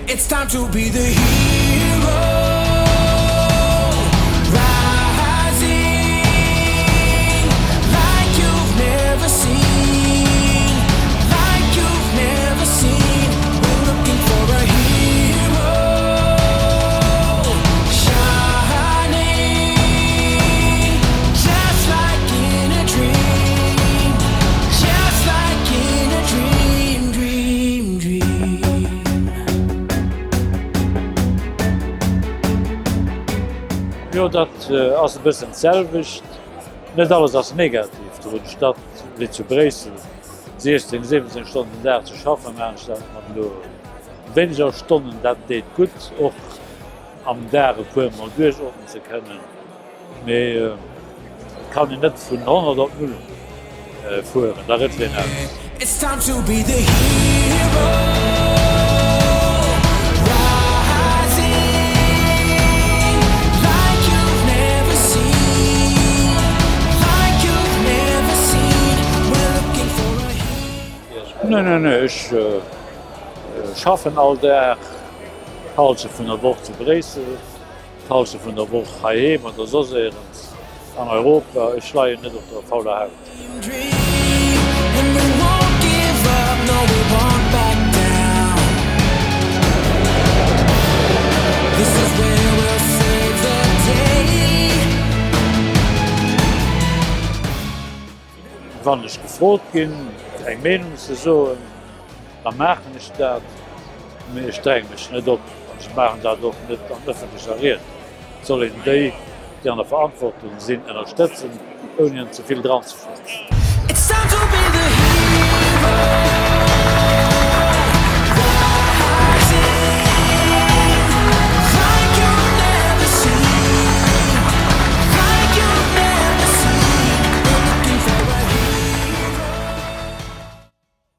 It's time to be the hero Rising like you've never seen Like you've never seen We're looking for a hero Shining just like in a dream Just like in a dream, dream, dream. Jo, dat ass e bëssen d'selwecht. Net alles ass negativ drun. Statt wéi zu Bréissel 16, 17 Stonnen den Dag ze schaffen, maachen ech dat mat elo wéineger Stonnen. Dat deet gutt, och am Dag e puer Mol duerchootmen ze kënnen. Mee et kann een net vun 100 op 0 fueren, da rëtscht een aus. It's time to be the hero Rising like you've never seen Like you've never seen We're looking for a hero. Nee, nee, nee, ech schaffen all Dag, d'Hallschent vun der Woch zu Bréissel. D'Halschent vun der Woch heiheem oder soss éierens an Europa. Ech leien net op der fauler Haut. Wann ech gefrot ginn, eng Meenung ze soen, da maachen ech dat, mee ech dränge mech net op an ech maachen dat och net an ëffentlecher Ried. Et soll een déi, déi an der Verantwortung sinn, ënnerstëtzen, ouni hinnen ze vill dranzeschwätzen. It's time to be the hero.